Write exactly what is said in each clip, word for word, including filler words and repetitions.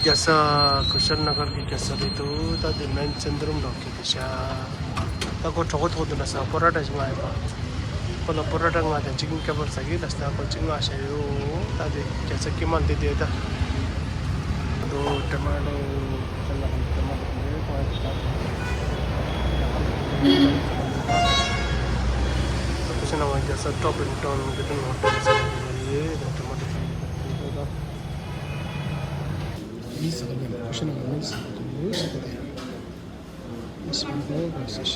རྒྱལ་ས་ཀུ་ཤལ་ན་གར་གྱི་རྒྱལ་ས་རེད་འདུག་ད་དེ་མན་ཙན་དྲུམ་འགྲོ་གི་འདུག་ཤག་ད་ཁོ་གྲོད་ཁོག་ཐོག་ཏུ་ལ་ས་པོ་ར་ཊ་ཞིག་མངགས་ཡོད་པ། ཁོ་ལ་པོ་ར་ཊ་མངགས་ཏེ་ཅིག་ཀིན་ཀེ་བལ་ཟ་གི་ལ་ས་ཁོ་ཅིག་མངགས་བཞག་ཡོད། ད་དེ་རྒྱལ་ས་ཀི་མལ་དེ་དེ་ད། དོ་ཊ་མ་ཊོ། ཀུ་ཤལ་ན་གར་ཀི་མལ་དེ་ཁོ་ཡ་ད། ཀུ་ཤལ་ན་གར་རྒྱལ་ས་ཊོབ་ཨིན་ཊའུན་གི་ཏུན་ཧོ་ཊེལ་ཟེར་ཡོད་རེད། ད་ཊ་མ་ཊོ་ད། These are the Kushinagara meals. Use the This one go versus.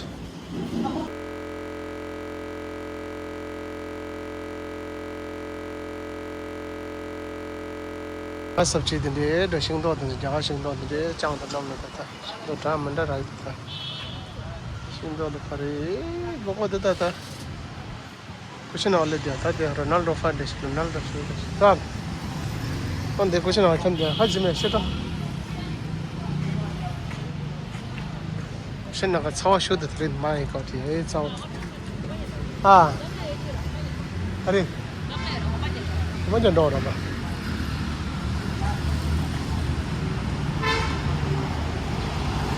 ཨ་སབ་ཅི་དེ་འདྲའི་འདྲ་ཤིང་ཏོག་དེ་འདྲ་རྒྱ་གར་ཤིང་ཏོག་དེ་འདྲའི་ཅང་དང་འགྲམ་ལ་ད་ད་ཤིང་ཏོག་འདྲ་མི་འདྲ་རག་ད་ད་ཤིང་ཏོག་དེ་ག་རེ་ལོ་གོ་དེ་ད་ད། ཀུ་ཤི་ན་གར་ལ་དེ་ད་དེ་རོ་ནལ་ཌོ་ཧྥན་ཌེ་ཤིན། རོ་ནལ་ཌོ་ཤིན་ད། ཁོང་དེ་ཀུ་ཤི་ན་གར་ཁྱོད་དེ་ཧ་ཇི་མེད་ཤི་ཏོ། ཀུ་ཤི་ན་གར་ཚ་བ་ཤུགས་དེ་དེ་རིང་མ་ཡིན་ཀོ་དེ་ཨེ་ཚ་བ། ཨ། ཨ་རེ། མ་ཅན་འགྲོ་ར་མ།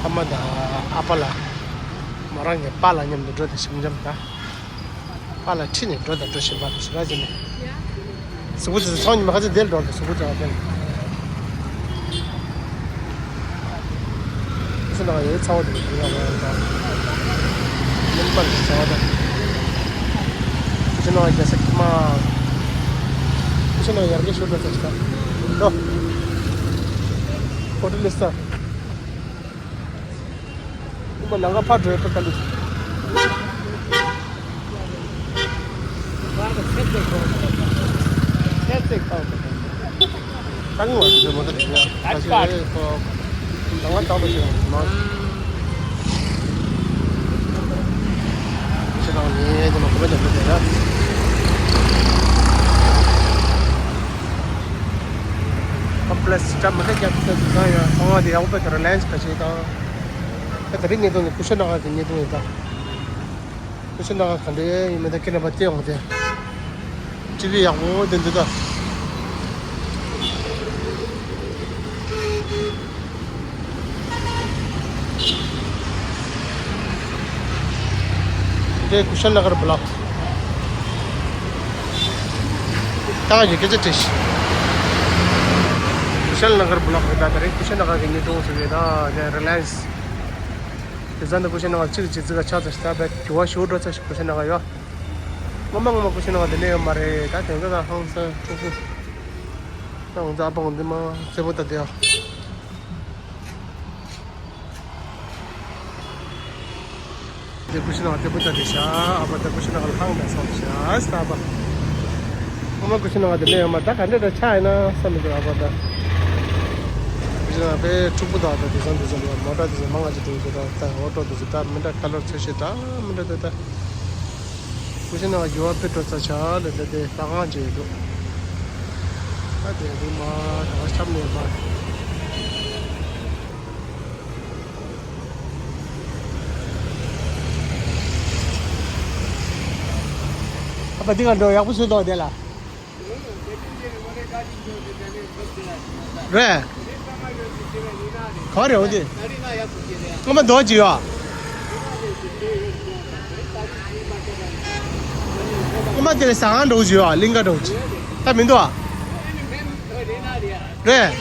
ཨ་མ་དང་ཨ་ཕ་ལ། མོ་རང་གི་པཱ་ལགས་མཉམ་དུ་འགྲོ་དེ་ཞིམ་འཇམ་ད། པཱ་ལགས་ཁྲིད་ནས་འགྲོ་དང་འགྲོ་བཞིན་པ་དེ་ཞིག་ར་ཅི་ནས། གཟུགས་པོ་དེ་ཚོ་ཚོང་ཉི་མ་ཁ་ཚ་དེར་འགྲོ་དང་གཟུགས་པོ་དེ་ཚོ་དེར། ཁུ་ཤི་ན་གར་ཡོད་ཚ་བ་དེ་ཞིག་ར་བ་ཡང་དང་། མུན་པར་གྱི་ཚ་བ་དང་། ཁུ་ཤི་ན་གར་རྒྱལ་ས་ཀི་མལ། ཁུ་ཤི་ན་གར་ཡར་རྒྱས་ཤོར་འགྲོ་ཚ་ཞིག་ད། འགྲོ། ཧོ་ཊེལ་ལི་སྟ། ཁོ་ལམ་ཁ་ཕར་འགྲོ་ཡག་པོ་དཀའ་ལས། ད་ངོ་མ་དེ་མོ་དེ་ཡ་ད་ཅི་ཁོ་ད་ང་ད་པ་ཞིག་མ་ཤི་ད་ངས་དེ་མ་ཁོ་མ་ཅན་དེ་ཡ། ཀོམ་པི་ལེགས་སི་འདྲ་མི་འདྲ་རྒྱབ་ཚད་དུ་ད་ཡ་ཚང་མ་དེ་ཡག་པོ་དེ་རི་ལེན་སི་ཁ་ཤས་དང་། ད་དེ་རིང་ངས་དོན་ནི་ཀུ་ཤི་ན་གར་གྱི་ངས་དོན་ཡིན་ད། ཀུ་ཤི་ན་གར་ག་འདྲ་ཡིན་མིན་ད་ཁྱེད་རྣམ་པ་བལྟས་ཡོང་དེ། ཊི་ཝི་ཡག་པོ་དེ་འདུག་ད། དེ་ཀུ་ཤལ་ན་གར་བི་ལོག་ད་ཡི་གེ་ཅི་བྲིས། ཀུ་ཤལ་ན་གར་བི་ལོག་རེད་ད། ད་རེད་ཀུ་ཤལ་ན་གར་གྱི་ཉིན་ཏོང་ཟེར་བའི་ད་རི་ལེན་སི། དེ་ཚོ་འདི་ཀུ་ཤི་ན་གར་གཅིག་གཅིག་ཙི་ག་ཆགས་ཚར་ཤག་ད་དཔེ་འགྱུར་བ་ཞེ་པོ་འགྲོ་ཚར་ཤག་ཀུ་ཤི་ན་གར་ཡོད། ངོ་མ་ངོ་མ་ཀུ་ཤི་ན་གར་འདི་འདྲ་ཡོད་མ་རེད། ད་དེང་སང་ད་ཧང་སང་ཕྲུ་གུ། ད་ང་ཚོ་ཨ་ཕ་ངོ་འདི་མ་རྩེད་མོ་ལྟ་དེ་ཡོད། དེ་ཀུ་ཤི་ན་གར་རྩེད་མོ་ལྟ་དེ་ཤག་ཨ་ཕ་ད་ཀུ་ཤི་ན་གར་ལྷང་ད་སོང་ཤག་ད་ཨ་ཕ། ངོ་མ་ཀུ་ཤི་ན་གར་འདི་འདྲ་ཡོད་མ་རེད། ད་ག་འདྲ་འདྲ་ཆགས་ཡིན་ན་བསམ་མི་འདུག་ཨ་ཕ་ད། ཀུ་ཤི་ན་གར་དཔེ་ཕྲུ་གུ་དང་ད་དེ་ཚོ་འདི་ཚོ་མོ་ཊ་དེ་ཚོ་མང་ང་ཅིག་འགྲོ་གི་འདུག་ད་ཨོ་ཊོ་དེ་ཚོ་འདྲ་མི་འདྲ་ཁ་ལར་ཚོས་ཤིག་འདྲ་མི་འདྲ་འདུག་ད། ཀུ་ཤི་ན་གར་འགྱུར་བ་དཔེ་འགྲོ་ཚར་ཤག་ལ་ད་དེ་ལྷ་ཁང་ཅིག་འདུག་ད་དེ་རུ་མ་ད་ག་ཆམ་ནས་མ། ཨ་ཕ་འདི་ག་འགྲོ་ཡག་པོ་བཟོས་འདུག་དེ་ལ། རེད། ག་རེ་འོ་དེ། སྔོན་མ་རྡོ་ཅིག་ཡོད། སྔོན་མ་དེ་ལ་ཟ་ཁང་འདྲ་བོ་ཅིག་ཡོད། གླིང་ག་འདྲ་བོ་ཅིག་ད་མི་འདུག་ཨ། རེད།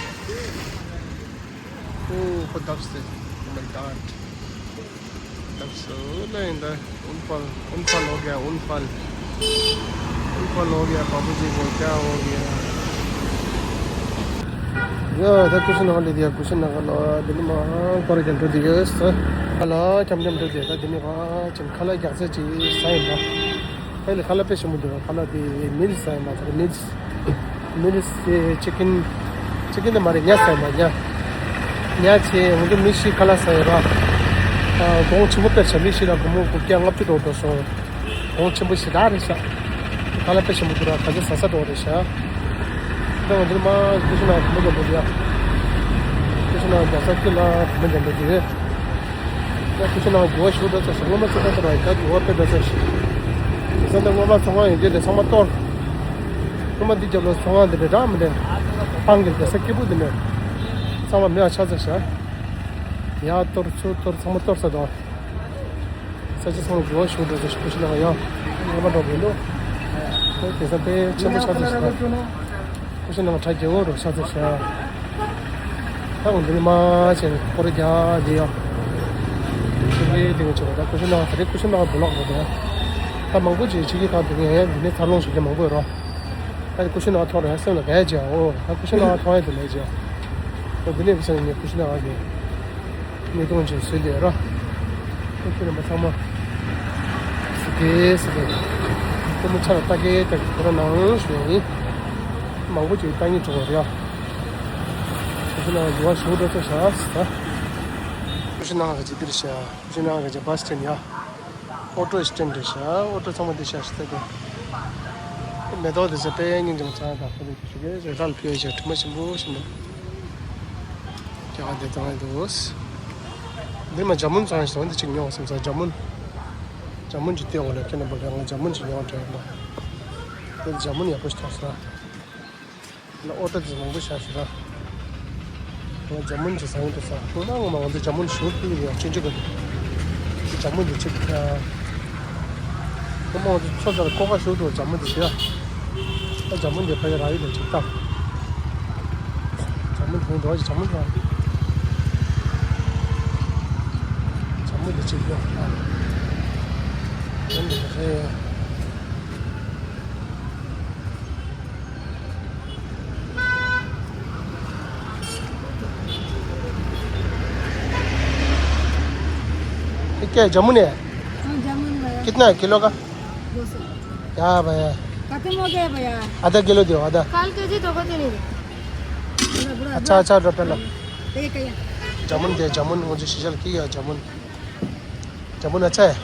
Oh, for that's the, oh my God. That's so nice. उन पर, उन पर हो गया, उन पर। उन पर हो गया, बाबूजी को क्या हो गया? ཡ་ད་ཀུ་ཤི་ན་གར་ལ་དེ་ཡ་ཀུ་ཤི་ན་གར་ལ་དེ་ནི་མ་ཁོ་ར་ཀྱང་འགྲོ་དེ་ཡོད་ས། ཨ་ལ་འཁྱམ་འཁྱམ་འགྲོ་དེ་ད་དེ་ནི་ཁ་ཅིག་ཁ་ལག་རྒྱག་ས་ཅིག་ཟ་ཡིན་པ། ཨེ་ལ་ཁ་ལག་དཔེ་ཞིམ་པོ་འདུག་ཁ་ལག་དེ་མིལ་ཟ་ཡིན་པ་ཟེར་མིལ། མི་རེ་སི་ཅི་ཀིན། ཅི་ཀིན་དེ་མ་རེད། ཉ་ཟ་ཡིན་པ་ཉ། ཉ་ཆེ་ང་ཚོ་མི་ཤི་ཁ་ལག་ཟ་ཡིན་པ། ཨ་གོང་ཆེན་པོ་དཔེ་ཆ་མི་ཤི་ལ་སྒོར་མོ་དགུ་བརྒྱ་ལྔ་བཅུ་འགྲོ་འགྲོ་སོང་། གོང་ཆེན་པོ་ཞེ་དྲག་རེད་ཤག་ཁ་ལག་དཔེ་ཞིམ་པོ་འདུག་ར་ག་ཚོད་ཟ་ས་འགྲོ་རེད་ཤག་ད་ང་ཚོ་མ་ཀུ་ཤི་ན་གར་མི་འགྲོ་འགྲོ་ཡ། ཀུ་ཤི་ན་རྒྱ་ས་ཀི་ལ་མི་འགྲོ་འགྲོ་རེད། ད་ཀུ་ཤི་ན་གར་འགྱུར་བ་ཞེ་པོ་འགྲོ་ཚར་ཤག་སྔོན་མ་ཚོ་ཁ་ཚོ་ར་ད་འགྱུར་བ་དཔེ་འགྲོ་ཚར་ཤག་དེང་སང་ད་སྔོན་མ་ཚོང་ཁང་ཡོད་དུས་དེ་ཚང་མ་གཏོར། སྔོན་མ་འདི་རྒྱབ་ལ་ཚོང་ཁང་འདི་འདྲ་འདྲ་མི་འདྲ། ཧང་གི་རྒྱ་ས་སྐྱིད་པོ་འདི་འདྲ། ཚང་མ་མེད་པ་ཆགས་ཚར་ཤག་ཡར་གཏོར་ཚུར་གཏོར་ཚང་མ་གཏོར་ཚར་དང་། ས་ཆ་ཚང་མ་འགྱུར་བ་ཞིག་འགྲོ་ཚར་ཤག་ཀུ་ཤི་ནང་ཡང་ཉེ་མ་འགྲོ་དགོས་འདུག་དེང་སང་དཔེ་ཆེན་པོ་ཆགས་ཚར་ཤག་ཀུ་ཤི་ནང་གྲ་རྒྱས་པོ་འགྲོ་ཆགས་ཚར་ཤག་ད་འོ་འདི་ནི་མ་བྱས་ནས་སྐོར་རྒྱག་བསྡད་ཡོད། ཆུ་བོའི་སྟེང་ཆུ་བོ་ད་ཀུ་ཤི་ནང་དེ་རིང་ཀུ་ཤི་ནང་བུ་ལོག་འགྲོ་དེ། ད་མང་པོ་ཅིག་ཕྱི་རྒྱལ་ཁག་འདི་ནས་འདི་ནས་འཚར་ལོངས་བྱེད་མཁན་མང་པོ་ཡོད་རོ། ད་ཀུ་ཤི་ནང་མཐོང་རེད་སེམས་ལ་དགའ་ཡ་ཅིག་ཨོ་ད་ཀུ་ཤི་ནང་མཐོང་ཡ་དེ་ལས་ཅིག་ཨོ་འདི་ནས་བུ་ས་ནས་ངས་ཀུ་ཤི་ནང་གི་ཉེས་རྡུང་ཅིག་བཟོས་བསྡད་ཡོད་རོ། ཀུ་ཤི་རིམ་པ་ཚང་མ་སི་ཏེ་སི་ཏེ་ཀུ་མོ་ཆ་ལ་ལྟ་གེ་ལྟ་གེ་ཁོ་རང་ནང་ཞུ་ཡ་ཡིན། མང་པོ་ཅིག་ལྟ་སྙིང་བྲོ་བ་རེད་ཡ། ཀུ་ཤི་ནང་འགྱུར་བ་ཞིག་འགྲོ་ཚར་ཤག་ཟེར་ད། ཀུ་ཤི་ནང་གི་ཅིག་འདིར་ཤག་ཀུ་ཤི་ནང་གི་ཅིག་བྷ་སི་སི་སི་ཊེན་ཌི་ཡ། ཨོ་ཊོ་སི་ཊེན་ཌི་རེད་ཤག་ཨོ་ཊོ་ཚང་མ་འདི་ཤག་ཤག་ད་དེ། མེ་ཏོག་འདི་ཚོ་དཔེ་སྙིང་རྗེ་མོ་ཚང་ཡ་ད་ཁོ་ལས་ཞུ་གི་རེད་རལ་ཕུལ་ཡ་ཞིག་དྲི་མ་ཞིམ་པོ་ཞིམ་པོ། རྒྱ་གར་འདི་བཏང་ཡ་འདུག་འདིར་མ་ཇ་མུན་ཚང་ཡ་ཞིག་འདི་ཅིག་ཉོ་བསམ་ས་ཇ་མུན། ཇ་མུན་ཅིག་སྟེར་དགོས་ལ་ཁྱེད་རྣམ་པ་ལ་ང་ཇ་མུན་ཅིག་ཉོ་དྲན་ལ། འདིར་ཇ་མུན་ཡག་པོ་ཞིག་མཐོང་སོང་། ལ་ཨོ་ཏོ་ཙི་མང་པོ་བཞག་ཞུ་ར། ང་ཇ་མུན་ཅིག་ཟ་ཡིན་དུ་ས་ཁོང་ན་ངོ་མ་ང་ཚོ་ཇ་མུན་ཞུ་ཕུལ་གི་ཡོད་ཆུང་ཆུང་གི། ཅི་ཇ་མུན་འདི་ཅིག་ཁོང་མ་ང་ཚོ་ཚོ་ཚར་ཀོ་ཀ་ཞུ་འགྲོ་ཇ་མུན་འདི་ཞུ་ཡ། ད་ཇ་མུན་འདི་ཕ་གི་ར་ཡི་ལ་ཅིག་བཏང་། ཇ་མུན་དེ་འགྲོ་ཅིག་ཇ་མུན་ཟ། ཇ་མུན་འདི་ཅིག་ཡོད། ཇ་མུན་འདི་ཕ་གི། ये क्या है, जामुन है? हाँ, जामुन भैया। कितना है किलो का? दो सौ। क्या भैया? खत्म हो गया भैया। आधा किलो दो, आधा। काल केजी तो होते नहीं। अच्छा, अच्छा, डॉक्टर लोग। ये क्या? जामुन दे, जामुन, मुझे सीजन की है जामुन। जामुन अच्छा है?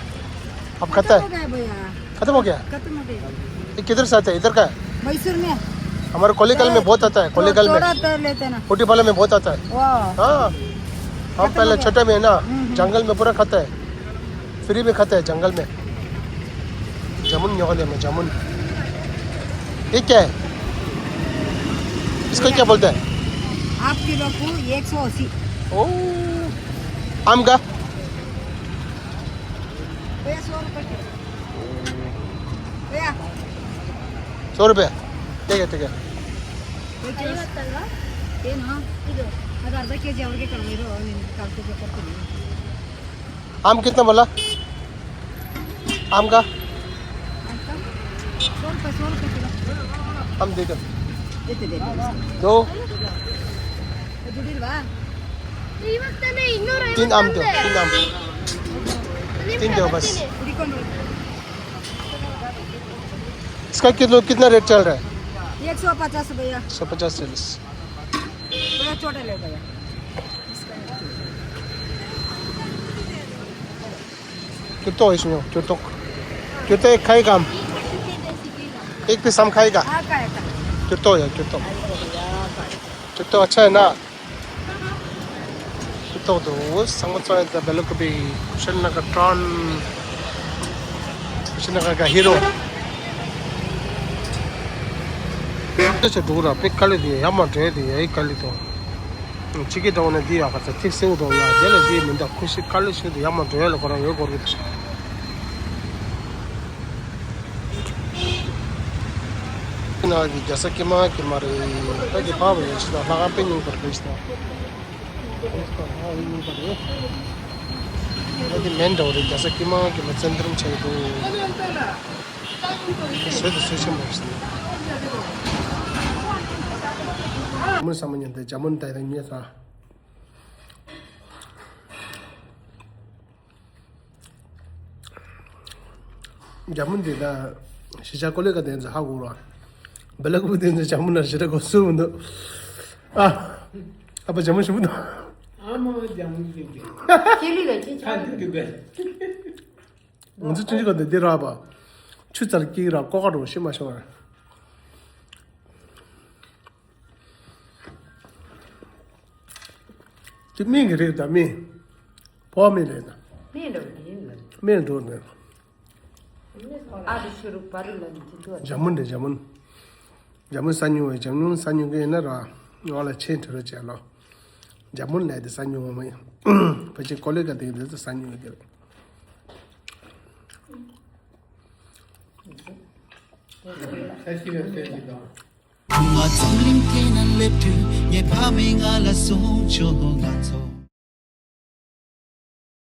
आप खाता है? खत्म हो गया भैया। खत्म हो गया? खत्म हो गया। ये किधर से आता है? इधर का है? मैसूर में। हमारे कोलीकल में बहुत आता है, तो कोलीकल में। थोड़ा तो लेते ना। फूटीपाला में बहुत आता है। वाह। हाँ। हम खत्म पहले हो गया। छोटे में है ना, हम्म, हम्म। जंगल में पूरा खाता है। फ्री में खाता है जंगल में। जामुन न्योले में जामुन। ये क्या है? इसको क्या बोलते हैं? आप किलो को एक सौ अस्सी। ओ। आम का? भैया, सौ रुपए किलो। भैया। सौ रुपये। ठीक है, ठीक है। ये ना, ये ना, ಇದು, ಅದು ಅರ್ಧ ಕೆ ಜಿ ಅವ್ರಿಗೆ ಕಡಿಮೆ ಇರೋ, ನೀನು ಕಾಲ್ ಕೆ ಜಿ ಕೊಡ್ತೀನಿ. आम कितना बोला? आम का? आपका? सौ रुपये, सौ रुपये किलो। आम दे दो। देते, देते। दो। ಇದು ಇಲ್ವಾ? तीन आम दो, तीन आम। तीन दो बस। इसका किलो कितना रेट चल रहा है? एक सौ पचास भैया। एक सौ पचास चल रहा है। भैया छोटा ले भैया। क्यों तो इसमें, क्यों तो, क्यों तो एक खाएगा हम? एक पीस हम खाएगा। हाँ, खाएगा। क्यों तो है, क्यों तो। क्यों तो अच्छा है ना? ཏོག་ཏོག་ཏོ་ཟངས་མ་ཚོ་ཡ་ད་བེ་ལ་ཀུ་པི་ཤན་ན་ག་ཀྲོན་ཤན་ན་ག་ག་ཧི་རོ། ཏེ་ཆ་འགྲོ་ར་པེ་ཀ་ལི་དེ་ཡ་མ་འགྲོ་ཡ་དེ་ཡ་ཡི་ཀ་ལི་དོ། ཅི་གི་འགྲོ་ན་དེ་ཡ་ག་ཚ་ཐིག་སེ་འགྲོ་ཡ་དེ་ལ་དེ་མི་འདའ་ཁུ་ཤི་ཀ་ལི་ཤི་དེ་ཡ་མ་འགྲོ་ཡ་ལ་ཁོ་རང་ཡོད་གོ་གི། ན་གི་རྒྱ་ས་ཀི་མ་ཀི་མ་རེད། ད་གི་ཕ་བ་ཡོད་ཤི་ད་ལྷ་ཁང་པེ་ཉུང་པར་གི་ཤི་ད། ད་གི་མེན་འདྲ་བོ་རེད། རྒྱ་ས་ཀི་མ་ཀི་མ་བཙན་དུར་བྱས་འདུག་ཟོས་དུ་ཟོས་ཆེན་པོ་ཞིག་མུ་ས་མ་ཉན་ཏེ་ཇ་མུན་ད་ཡ་ཉེ་ས། ཇ་མུན་དེ་ད་ཤི་ཆ་ཀོ་ལེ་ཀ་དེ་ཚོ་ཧ་གོ་ར། བེ་ལ་ཀུ་དེ་ཚོ་ཇ་མུན་ལ་ཤི་ར་གོ་སུ་མི་འདུག་ཨ། ཨ་ཕ་ཇ་མུན་ཞིམ་པོ་འདུག་ཨ་མ་ཇ་མུན་ཞིམ་པོ། ཁྱེད་ལི་ལ་ཁྱེད་ཆ་ཁ་འདུག་འདུག་ག་ང་ཚོ་ཅི་ཅི་ག་འདི་འདི་ར་བ། ཆུ་ཚར་ཀི་ར་ཀོ་ཀ་རོ་ཤི་མ་ཤོར། དེ་སྨན་གྱི་རིགས་དང་སྨན། ཕོ་བ་སྨན་རེད་དང་། སྨན་འདྲ་བོ་དེ་ཡིན་ལ། སྨན་འགྲོ་ནས། ཨ་རི་ཤུ་རུ་པ་རུ་ལ་ནི་དེ་འདུག་ཇ་མུན་རེད་ཇ་མུན། ཇ་མུན་ས་ཉུང་བས་ཇ་མུན་ས་ཉུང་གི་ཡིན་ན་ར། ང་ལ་ཆེན་དྲི་རོ་བྱས་ལོ། ཇ་མུན་ནས་དེ་ཟ་མྱོང་བ་མ་ཡིན། ཕལ་ཆེར་ཀོ་ལི་ག་དེ་དེ་ཚོ་ཟ་མྱོང་ཡོད་ཀྱི་རེད། ས་གཞི་ལ་ས་གཞི་དང་། ང་འཛམ་གླིང་སྟེང་ན་སླེབས་དུས་ངའི་ཕ་མས་ང་ལ་གསུངས་བྱུང་། ང་ཚོ།